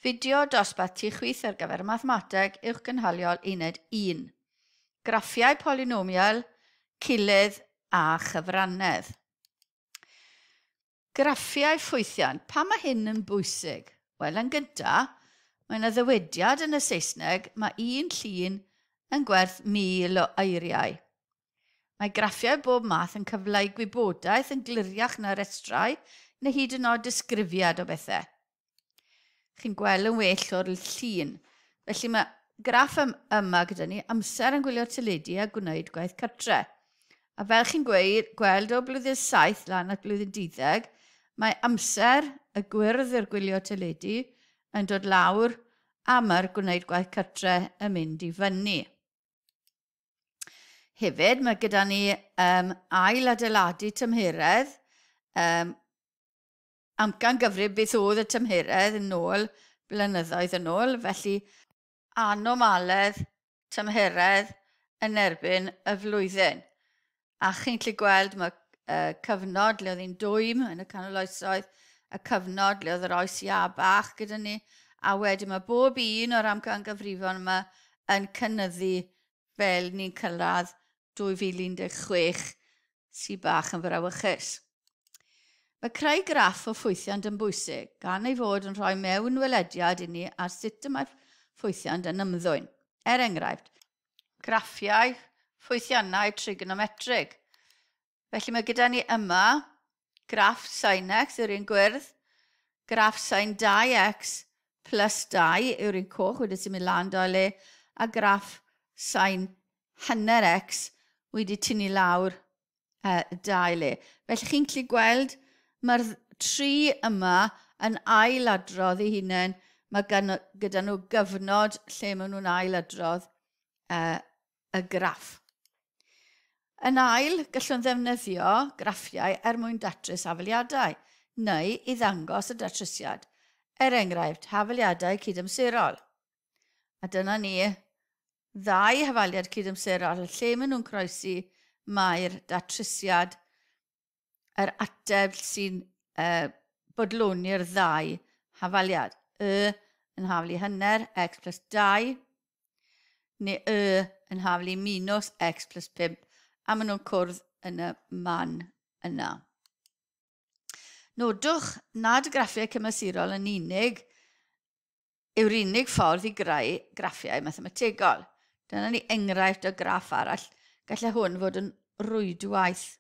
Fideo dosbarth tu chwith ar gyfer Mathemateg Uwchgynhaliol Uned 1. Graffiau polynomial, cilydd a chyfrannedd. Graffiau ffwythiant. Pam mae hyn yn bwysig? Wel, yn gyntaf, mae yna ddywediad yn y Saesneg, mae un llun yn gwerth 1,000 o eiriau. Mae graffiau bob math yn cyfleu gwybodaeth yn gliriach na restrau neu hyd yn oed disgrifiad o bethau. Chi'n gweld yn well o'r llun. Felly mae graff yma gyda ni, amser yn gwylio'r teledu a gwneud gwaith cartre. A fel chi'n gweud, gweld o blwyddyn 7 lan at blwyddyn 12, mae amser y gwyrdd i'r gwylio teledu yn dod lawr a mae'r gwneud gwaith cartre yn mynd i fyny. Hefyd, mae gyda ni ail adeiladu tymheredd, amcan gyfrif beth oedd y tymheredd yn ôl blynyddoedd yn ôl, felly anomaledd tymheredd yn erbyn y flwyddyn. A chi'n gallu gweld mae cyfnod le oedd hi'n dwym yn y canol oesoedd, y cyfnod le oedd yr oes iâ bach gyda ni, a wedyn mae bob un o'r amcangyfrifon yma yn cynyddu fel ni'n cyrraedd 2016 sy'n bach yn frawychus. Mae creu graff o ffwythiant yn bwysig, gan ei fod yn rhoi mewnwelediad i ni ar sut y mae ffwythiant yn ymddwyn. Er enghraifft, graffiau ffwythiannau trigonometrig. Felly mae gyda ni yma graff sin x yw'r un gwyrdd, graff sin 2x plus 2 yw'r un coch wedi sy'n mynd lan do le, a graff sin hanner x wedi tynnu lawr 2 le. Felly chi'n gallu gweld mae'r tri yma yn ailadrodd eu hunain, mae gyda nhw gyfnod lle maen nhw'n ailadrodd y graff. Yn ail, gallwn ddefnyddio graffiau er mwyn datrys hafaliadau, neu i ddangos y datrysiad, er enghraifft, hafaliadau cydamserol. A dyna ni, ddau hafaliad cydamserol, lle maen nhw'n croesi mae'r datrysiad, yr ateb sy'n bodloni'r ddau hafaliad. Y yn haflu hanner x plus 2, neu y yn haflu minus x plus 5, a maen nhw'n cwrdd yn y man yna. Nodwch nad graffiau cymesurol yn unig yw'r unig ffordd i greu graffiau mathemategol. Dyna ni enghraifft o graff arall. Gallai hwn fod yn rwydwaith.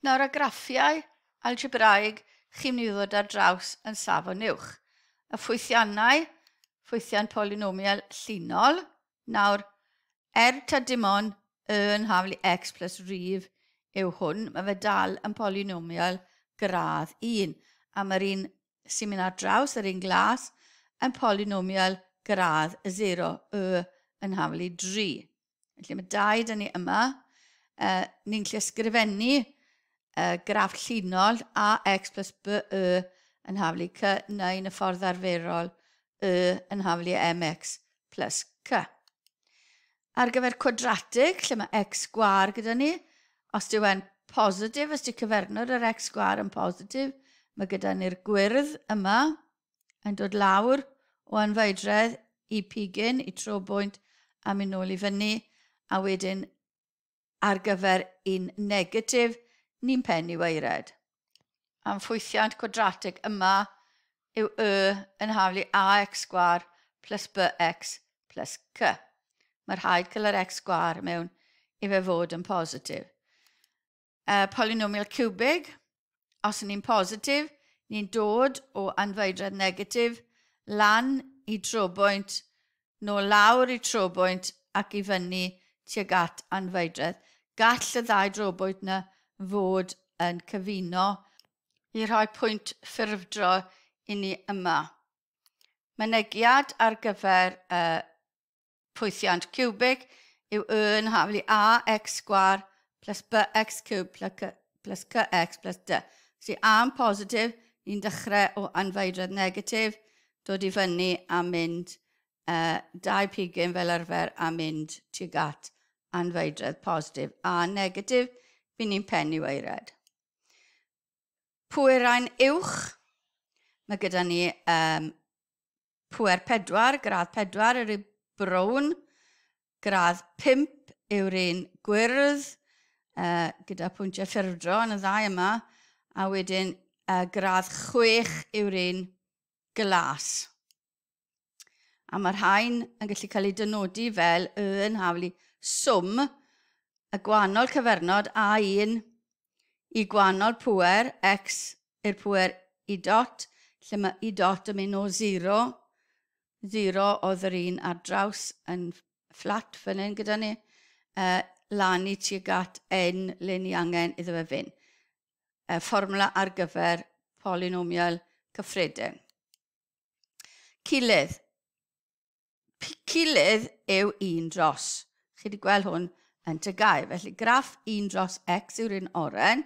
Nawr, y graffiau algebraig chi'n mynd i ddod ar draws yn safon uwch. Y ffwythiannau, ffwythiant polynomial llinol. Nawr, ta dim ond y yn haflu x plus rif yw hwn, mae fe dal yn polynomial gradd 1. A mae'r un sy'n mynd ar draws, yr un glas, yn polynomial gradd 0, y yn haflu 3. Felly mae dau dyn ni yma. Ni'n gallu ysgrifennu graff llinol ax plus by yn haflu c, neu yn y ffordd arferol y yn haflu mx plus c. Ar gyfer cwadratig, lle mae x sgwâr gyda ni, os dyw e'n positif, os dyw cyfernod yr x sgwâr yn positif, mae gyda ni'r gwyrdd yma yn dod lawr o anfeidredd i pigyn, i trobwynt, a mynd nôl i fyny, a wedyn ar gyfer un negatif, ni'n pennu waered. Am ffwythiant cwadratig yma yw y yn haflu ax sgwâr plus bx plus c. Mae rhaid cael yr x sgwâr mewn i fe fod yn positif. Polynomial cubig, os ni'n positif, ni'n dod o anfeidredd negatif lan i trobwynt, nôl lawr i trobwynt ac i fyny tuag at anfeidredd. Gall y ddau drobwynt yna fod yn cyfuno i rhoi pwynt ffurfdro i ni yma. Mynegiad ar gyfer pwythiant cubig yw y yn haflu ax sgwâr plus bx cube plus cx plus d. Felly a yn positif, ni'n dechrau o anfeidredd negatif, dod i fyny a mynd dau pigyn fel arfer a mynd tuag at anfeidredd positif. A negatif, by ni'n pennu waered. Pwerau'n uwch, mae gyda ni Pwer 4, gradd 4 yw'r un brown, gradd 5 yw'r un gwyrdd, gyda pwyntiau ffurfdro yn y ddau yma, a wedyn gradd 6 yw'r un glas. A mae'r rhain yn gallu cael eu dynodi fel y yn haflu swm y gwahanol cyfernod A1 i gwahanol pŵer x i'r pŵer i dot, lle mae i dot yn mynd o 0. 0 oedd yr un ar draws yn fflat fan hyn gyda ni, lan i tuag at n le ni angen iddo fe fynd. Fformwla ar gyfer polynomial cyffredin. Cilydd. Cilydd yw 1 dros. Chi wedi gweld hwn yn tygau. Felly graff 1 dros x yw'r un oren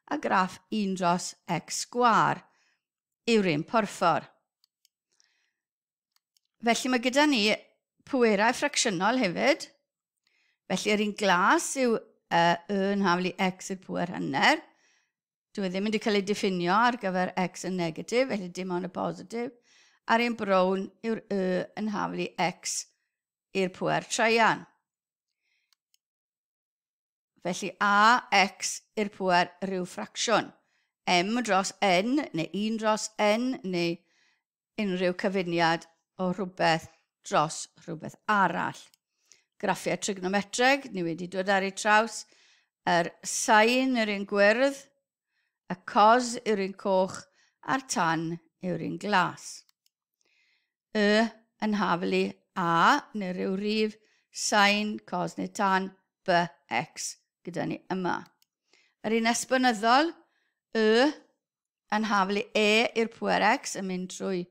a graff 1 dros x sgwar yw'r un porffor. Felly mae gyda ni pwerau ffracsiynol hefyd. Felly yr un glas yw y yn haflu x i'r pwer hanner. Dwi e ddim wedi cael ei diffinio ar gyfer x yn negatif, felly dim ond y positif. A'r un brown yw'r y yn haflu x i'r pwer traean. Felly a x i'r pwer rhyw ffracsiwn. M dros n, neu 1 dros n, neu unrhyw cyfuniad o rhywbeth dros rhywbeth arall. Graffiau trigonometreg, ni wedi dod ar ei traws, yr sain yw'r un gwyrdd, y cos yw'r un coch, a'r tan yw'r un glas. Y yn haflu A, neu rhyw rif, sain, cos neu tan, B, X gyda ni yma. Yr un esbonyddol, Y yn haflu E i'r pwer X yn mynd trwy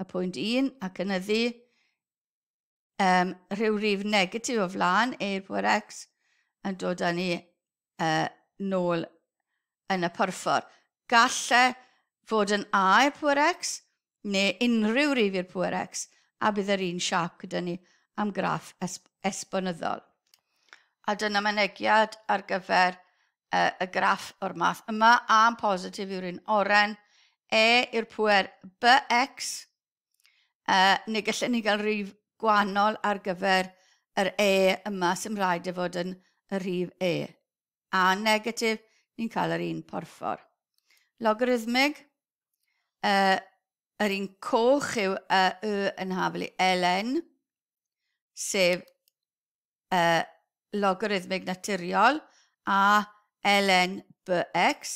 y pwynt 1 ac cynyddu rhyw rif negatif o flaen E i'r pwer X yn dod â ni nôl yn y porffor. Galle fod yn A i'r pwer X neu unrhyw rif i'r pwer X a bydd yr un siâp gyda ni am graff esbonyddol. A dyna mynegiad ar gyfer y graff o'r math yma. A yn positif yw'r un oren, E yw'r pwer BX, neu gallen ni gael rhif gwahanol ar gyfer yr E yma sy'n rhaid i fod yn y rhif E. A negatif, ni'n cael yr un porffor. Logarithmig, yr un coch yw y yn haflu ln, sef logarithmig naturiol, a ln bx,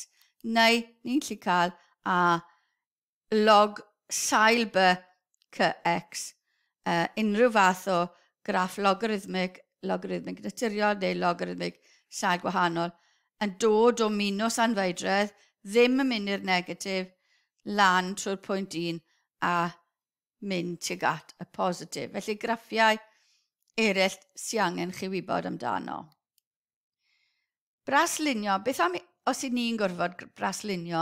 neu ni'n gallu cael a log sail b cx, unrhyw fath o graff logarithmig, logarithmig naturiol neu logarithmig sail gwahanol, yn dod o minus anfeidredd, ddim yn mynd i'r negatif, lan trwy'r pwynt 1 a mynd tuag at y positif. Felly graffiau eraill sy'n angen chi wybod amdano. Braslunio, beth am os i ni'n gorfod braslunio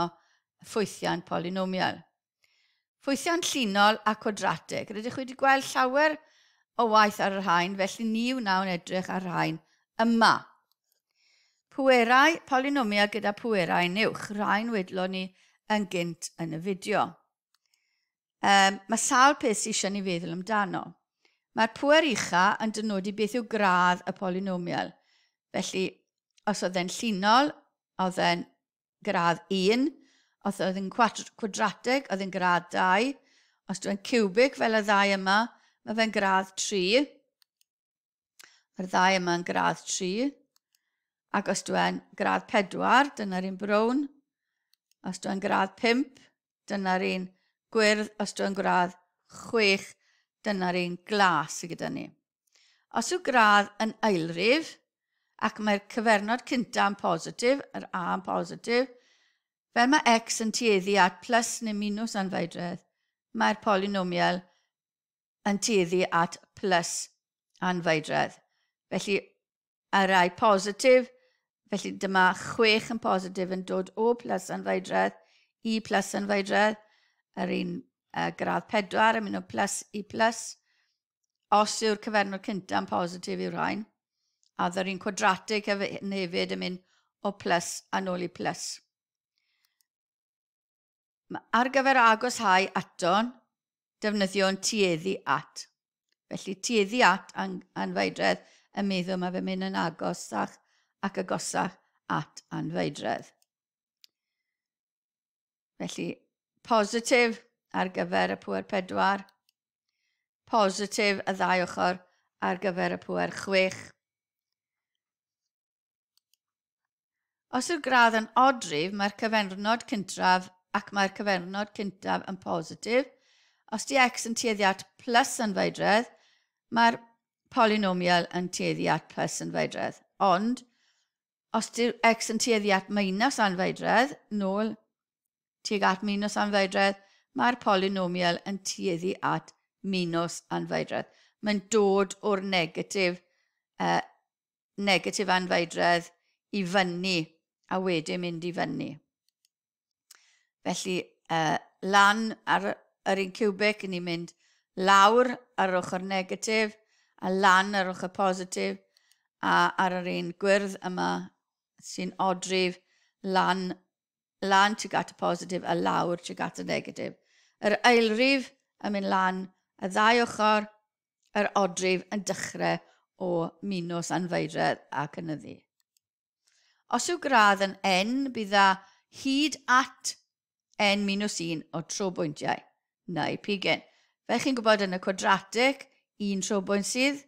ffwythiant polynomial? Ffwythiant llinol a cwadratig. Rydych wedi gweld llawer o waith ar y rhain, felly ni wnawn edrych ar rhain yma. Pwerau polynomial gyda pwerau'n uwch, rhain wedlon ni yn gynt yn y fideo. Mae sawl peth sydd eisiau ni feddwl amdano. Mae'r pwer ucha yn dynodi beth yw gradd y polynomial. Felly, os oedd e'n llinol, oedd e'n gradd 1, os oedd e'n cwadratig, oedd e'n gradd 2, os dwi'n cubic fel y ddau yma, mae fe'n gradd 3. Mae'r ddau yma yn gradd 3. Ac os dwi'n gradd 4, dyna'r un brown. Os dwi'n gradd 5, dyna'r un gwyrdd. Os dwi'n gradd 6, dyna'r un glas sydd gyda ni. Os yw gradd yn ailrif, ac mae'r cyfernod cyntaf yn positif, yr A yn positif, fel mae x yn tueddu at plus neu minus anfeidredd, mae'r polynomial yn tueddu at plus anfeidredd. Felly, y rai positif, felly dyma 6 yn positif yn dod o plus anfeidredd i plus anfeidredd, yr un gradd 4 yn mynd o plus i plus. Os yw'r cyfernod cyntaf yn positif yw'r rhain, a ddy'r un cwadratig hefyd yn mynd o plus a nôl i plus. Ar gyfer agoshau aton, defnyddio'n tueddu at. Felly tueddu at anfeidredd yn meddwl mae fe'n mynd yn agosach ac agosach at anfeidredd. Felly, positif ar gyfer y pŵer 4, positif y ddau ochr ar gyfer y pŵer 6. Os yw'r gradd yn odrif, mae'r cyfenrnod cyntraf ac mae'r cyfenrnod cyntaf yn positif. Os di x yn tueddu at plus anfeidredd, mae'r polynomial yn tueddu at plus anfeidredd. Ond, os di x yn tueddu at minus anfeidredd, nôl tuag at minus anfeidredd, mae'r polynomial yn tueddu at minus anfeidredd. Mae'n dod o'r negatif, negatif anfeidredd i fyny a wedyn mynd i fyny. Felly, lan ar yr un cubic, ni'n mynd lawr ar yr ochr negatif a lan ar ochr positif, a ar yr un gwyrdd yma sy'n odrif lan, lan tuag at y positif a lawr tuag at y negatif. Yr ailrif yn mynd lan y ddau ochr, yr odrif yn dechrau o minus anfeidredd a cynyddu. Os yw gradd yn n, bydd â hyd at n minus 1 o trobwyntiau, neu pigen. Fel chi'n gwybod yn y cwadratig, un trobwynt sydd.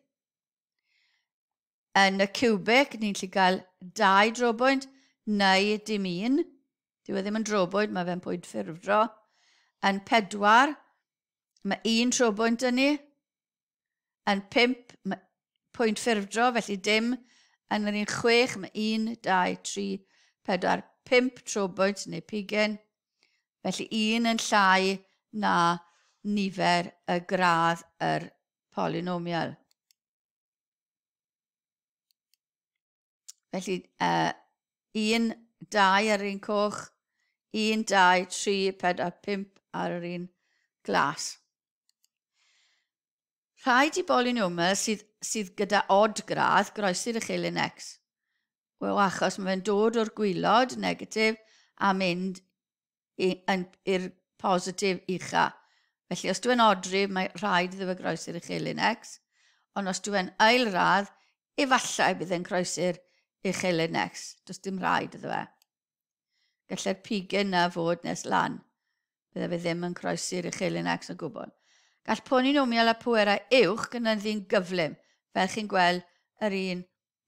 Yn y cubic, ni'n gallu cael 2 drobwynt neu dim un. Dyw e ddim yn drobwynt, mae fe'n pwynt ffurfdro. Yn 4, mae un trobwynt yn ni. Yn 5, mae pwynt ffurfdro, felly dim. Yn yr un 6, mae 1, 2, 3, 4, 5 trobwynt neu pigen. Felly un yn llai na nifer y gradd yr polynomial. Felly 1, 2 ar yr un coch, 1, 2, 3, 4, 5 ar yr un glas. Rhaid i bolynomial sydd gyda odd gradd groesi'r uchelyn x. Wel, achos mae fe'n dod o'r gwylod negatif a mynd i'r positif ucha. Felly, os dwi'n odrif, mae rhaid iddo fe groesi'r uchelyn x. Ond os dwi'n ailradd, efallai bydd e'n croesi'r uchelyn x. Does dim rhaid iddo fe. Gallai'r pigen na fod nes lan. Bydde fe ddim yn croesi'r uchelyn x o gwbl. Gall polynomial a pwerau uwch gynyddu'n gyflym, fel chi'n gweld yr un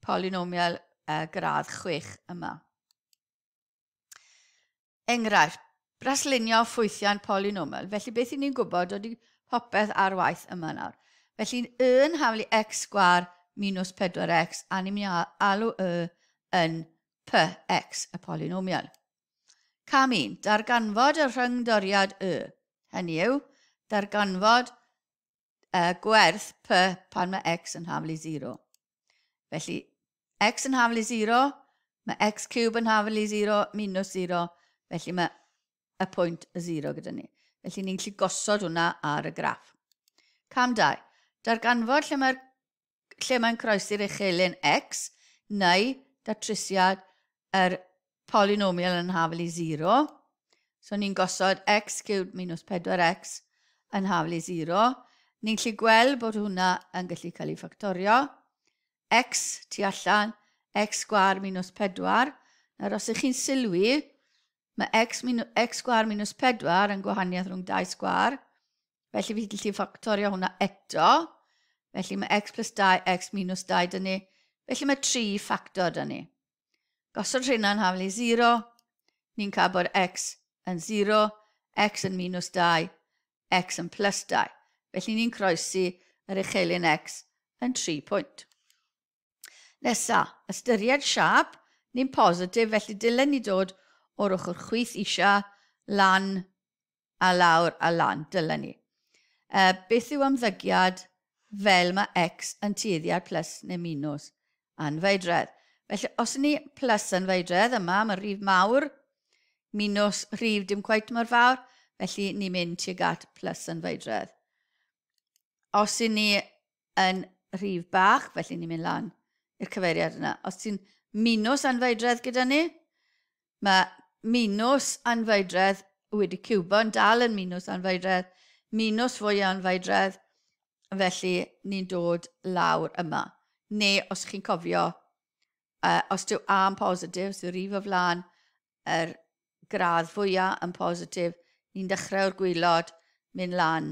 polynomial gradd 6 yma. Enghraifft, braslunio ffwythiant polynomial. Felly beth i ni'n gwybod ydy popeth ar waith yma nawr. Felly y yn haflu x sgwâr minus 4x a ni'n mynd i alw y yn px, y polynomial. Cam 1, darganfod y rhyngdoriad y. Hynny yw, darganfod gwerth p pan mae x yn haflu 0. Felly, x yn haflu 0, mae x cube yn haflu 0, minus 0, felly mae y pwynt 0 gyda ni. Felly ni'n gallu gosod hwnna ar y graff. Cam 2, darganfod lle mae'n croesi'r uchelyn x, neu datrysiad yr polynomial yn haflu 0. So ni'n gosod x cubed minus 4x yn haflu 0. Ni'n gallu gweld bod hwnna yn gallu cael ei ffactorio. X tu allan, x sgwâr minus 4. Nawr os ych chi'n sylwi, mae x sgwâr minus 4 yn gwahaniaeth rhwng 2 sgwâr. Felly fi'n gallu ffactorio hwnna eto. Felly mae x plus 2, x minus 2 dyn ni. Felly mae 3 ffactor dyn ni. Gosod rheina'n haflu 0, ni'n cael bod x yn 0, x yn minus 2, x yn plus 2. Felly ni'n croesi yr uchelyn x yn 3 pwynt. Nesa, ystyried siâp, ni'n positif, felly dylen ni dod o'r ochr chwith isa, lan a lawr a lan, dylen ni. Beth yw ymddygiad fel mae x yn tueddu ar plus neu minus anfeidredd? Felly, os ni plus anfeidredd yma, mae rhif mawr, minus rhif dim cweit mor fawr, felly ni'n mynd tuag at plus anfeidredd. Os i ni yn rhif bach, felly ni'n mynd lan i'r cyfeiriad yna. Os ti'n minus anfeidredd gyda ni, mae minus anfeidredd wedi ciwbo yn dal yn minus anfeidredd, Minus fwy anfeidredd, felly ni'n dod lawr yma. Neu, os chi'n cofio, os dyw A yn positif, sy'n rif o flaen yr gradd fwyaf yn positif, ni'n dechrau o'r gwylod, mynd lan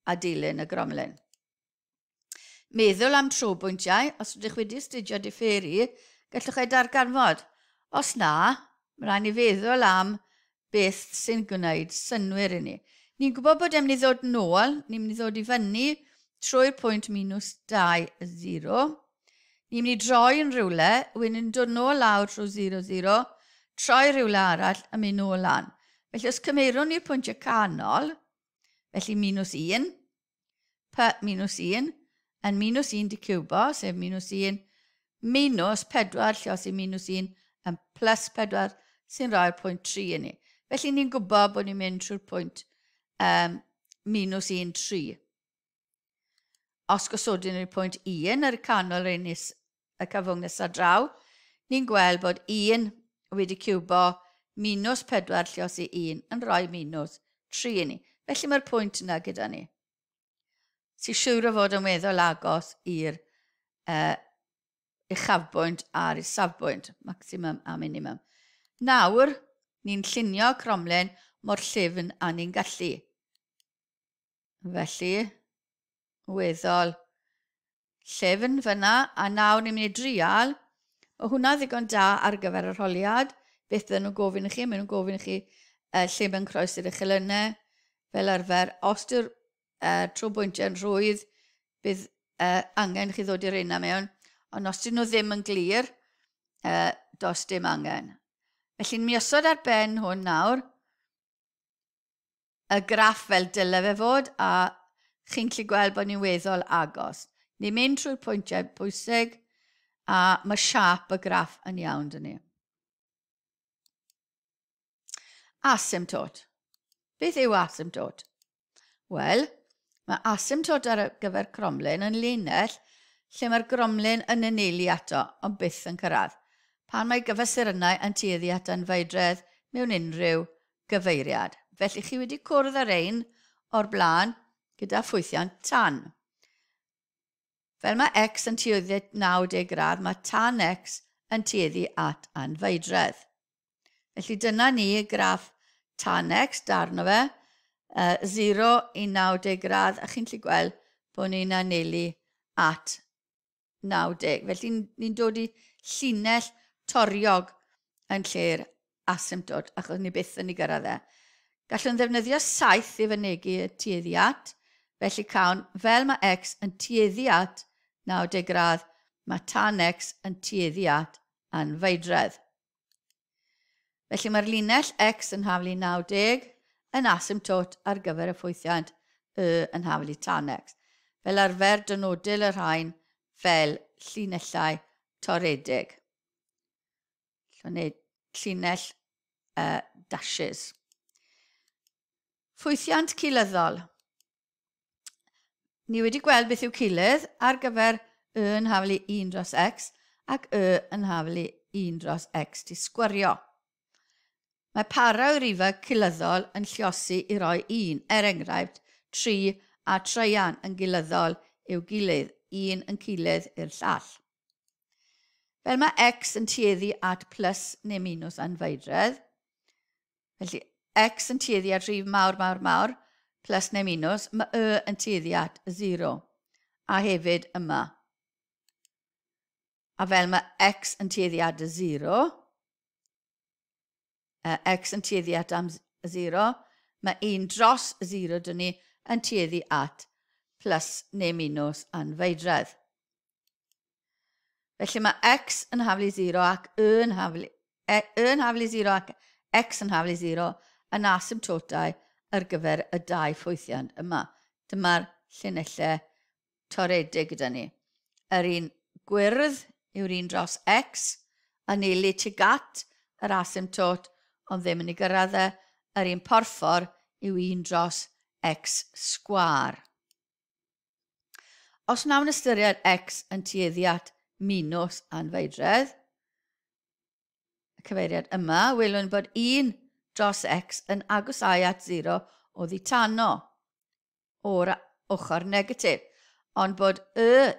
a dilyn y gromlin. Meddwl am trobwyntiau, os ydych wedi astudio diferu, gallwch ei darganfod. Os na, mae rhaid ni feddwl am beth sy'n gwneud synnwyr i ni. Ni'n gwybod bod e'n mynd i ddod nôl, ni'n mynd i ddod i fyny trwy'r pwynt minus 2, 0. Ni'n mynd i droi yn rhywle, wedyn ni'n dod nôl lawr trwy 0, 0, troi rhywle arall a mynd nôl lan. Felly os cymerwn ni'r pwyntiau canol, felly minus 1, p minus 1, yn minus 1 di ciwbo, sef minus 1, minus 4 llios i minus 1 yn plus 4 sy'n rhoi'r pwynt 3 i ni. Felly ni'n gwybod bod ni'n mynd trwy'r pwynt minus 1, 3. Os gosodwn ni'r pwynt 1 ar y canol yr un is, y cyfwng nesaf draw, ni'n gweld bod 1 wedi ciwbo minus 4 llios i 1 yn rhoi minus 3 i ni. Felly mae'r pwynt yna gyda ni. Sy'n siŵr o fod yn weddol agos i'r uchafbwynt a'r isafbwynt, maximum a minimum. Nawr, ni'n llunio cromlin mor llyfn a ni'n gallu. Felly, weddol llyfn fyna, a nawr ni'n mynd i drial. Mae hwnna ddigon da ar gyfer yr holiad. Beth bydden nhw'n gofyn i chi? Maen nhw'n gofyn i chi lle mae'n croesi'r uchelynnau. Fel arfer, os dyw'r trobwyntiau yn rhwydd, bydd angen chi ddod i'r reina mewn. Ond os dyn nhw ddim yn glir, does dim angen. Felly, mi osod ar ben hwn nawr, y graff fel dyle fe fod, a chi'n gallu gweld bod ni'n weddol agos. Ni'n mynd trwy'r pwyntiau pwysig, a mae siâp y graff yn iawn dyn ni. Asymptot. Beth yw asymptot? Wel, mae asymptot ar gyfer cromlin yn linell lle mae'r gromlin yn anelu ato, ond byth yn cyrraedd. Pan mae gyfesurynnau yn tueddu at anfeidredd mewn unrhyw gyfeiriad. Felly chi wedi cwrdd â'r ein o'r blaen gyda ffwythiant tan. Fel mae x yn tueddu at 90 gradd, mae tan x yn tueddu at anfeidredd. Felly dyna ni graff tan x, darn o fe, 0 i 90 gradd, a chi'n gallu gweld bod ni'n anelu at 90. Felly ni'n dod i llinell toriog yn lle'r asymptot, achos ni byth yn ei gyrraedd e. Gallwn ddefnyddio 7 i fynegi y tueddu at, felly cawn fel mae x yn tueddu at 90 gradd, mae tan x yn tueddu at anfeidredd. Felly mae'r linell x yn haflu 90 yn asymptot ar gyfer y ffwythiant y yn haflu tan x. Fel arfer, dynodil y rhain fel llinellau toredig. Neu llinell dashes. Ffwythiant cilyddol. Ni wedi gweld beth yw cilydd ar gyfer y yn haflu 1 dros x ac y yn haflu 1 dros x di sgwario. Mae parau rifau cilyddol yn lliosi i roi 1, er enghraifft 3 a treian yn gilyddol i'w gilydd, 1 yn cilydd i'r llall. Fel mae x yn tueddu at plus neu minus anfeidredd, felly x yn tueddu at rhif mawr, mawr, mawr, plus neu minus, mae y yn tueddu at 0, a hefyd yma. A fel mae x yn tueddu at 0, x yn tueddu at am 0, mae 1 dros 0 dyn ni yn tueddu at plus neu minus anfeidredd. Felly mae x yn haflu 0 ac y yn haflu, y yn haflu 0 ac x yn haflu 0 yn asymptotau ar gyfer y dau ffwythiant yma. Dyma'r llinellau toredig gyda ni. Yr un gwyrdd yw'r un dros x, anelu tuag at yr asymptot, ond ddim yn ei gyrraedd e. Yr un porffor yw 1 dros x sgwâr. Os wnawn ystyried x yn tueddu at minus anfeidredd, y cyfeiriad yma, welwn bod 1 dros x yn agosau at 0 oddi tano. o'r ochr negatif, ond bod y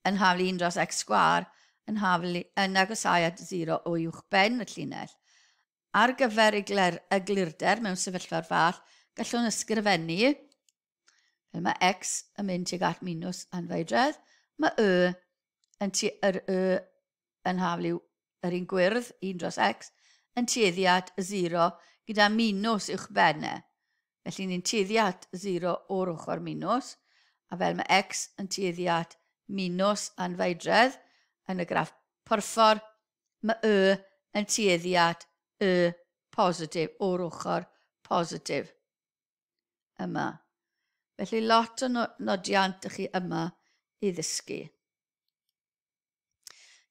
yn haflu 1 dros x sgwâr yn haflu yn agosáu at 0 o uwch ben y llinell. Ar gyfer eglurder mewn sefyllfa'r fath, gallwn ysgrifennu, fel mae x yn mynd tuag at minus anfeidredd, mae y yn tu, yr y yn haflu yr un gwyrdd, 1 dros x, yn tueddu at 0 gyda minus uwch ben e. Felly ni'n tueddu at 0 o'r ochr minus, a fel mae x yn tueddu at minus anfeidredd yn y graff porffor, mae y yn tueddu at y positif o'r ochr positif yma. Felly lot o nodiant ych chi yma i ddysgu.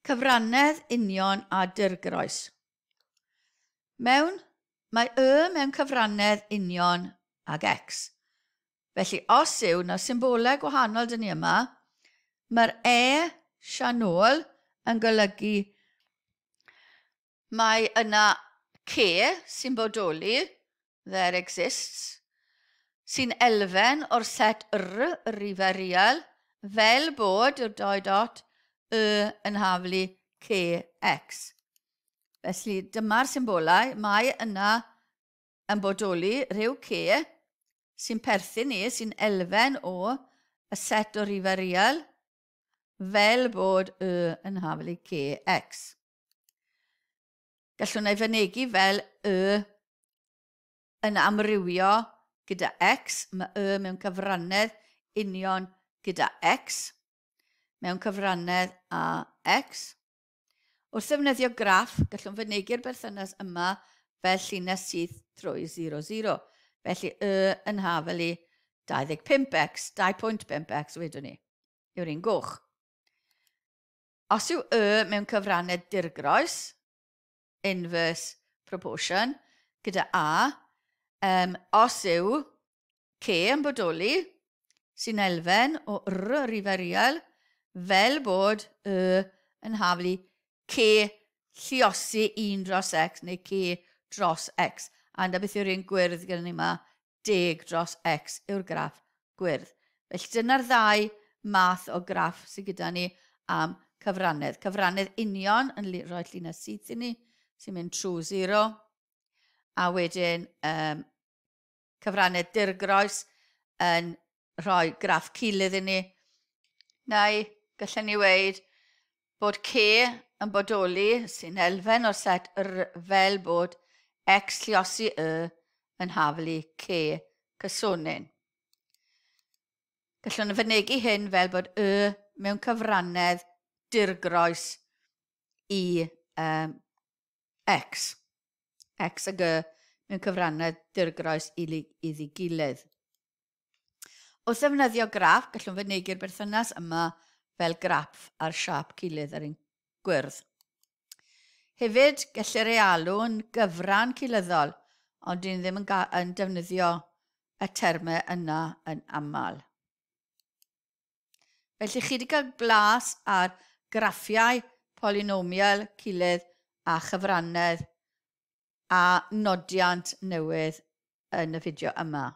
Cyfrannedd union a dirgroes. Mewn, mae y mewn cyfrannedd union ag x. Felly os yw na symbolau gwahanol dyn ni yma, mae'r e sianôl yn golygu mae yna c sy'n bodoli, there exists, sy'n elfen o'r set r, y rifau real, fel bod yw'r doi dot y yn haflu kx. Felly dyma'r symbolau, mae yna yn bodoli rhyw c sy'n perthyn i, sy'n elfen o y set o rifau real, fel bod y yn haflu kx. Gallwn ei fynegi fel y yn amrywio gyda x, mae y mewn cyfrannedd union gyda x, mewn cyfrannedd a x. Wrth ddefnyddio graff, gallwn fynegi'r berthynas yma fel llinell syth trwy 0, 0. Felly y yn hafel i 25x, 2.5x wedwn ni, yw'r un goch. Os yw y mewn cyfrannedd dirgroes, inverse proportion, gyda a, os yw c yn bodoli, sy'n elfen o r rifau real, fel bod y yn haflu c lliosi 1 dros x neu c dros x. A yna beth yw'r un gwyrdd gyda ni yma, 10 dros x yw'r graff gwyrdd. Felly dyna'r ddau math o graff sydd gyda ni am cyfrannedd. Cyfrannedd union yn rhoi llinell syth i ni, sy'n mynd trwy 0. A wedyn cyfrannedd dirgroes yn rhoi graff cilydd i ni. Neu gallen ni weud bod C yn bodoli sy'n elfen o'r set R fel bod X lliosi Y yn haflu C cysonyn. Gallwn fynegi hyn fel bod Y mewn cyfrannedd dirgroes i X. X ag Y mewn cyfrannedd dirgroes iddi gilydd. Wrth ddefnyddio graff, gallwn fynegi'r berthynas yma fel graff ar siâp cilydd ar ein gwyrdd. Hefyd, gellir ei alw yn gyfran cilyddol, ond dyn ni ddim yn defnyddio y termau yna yn aml. Felly chi wedi cael blas ar graffiau polynomial, cilydd a chyfrannedd a nodiant newydd yn y fideo yma.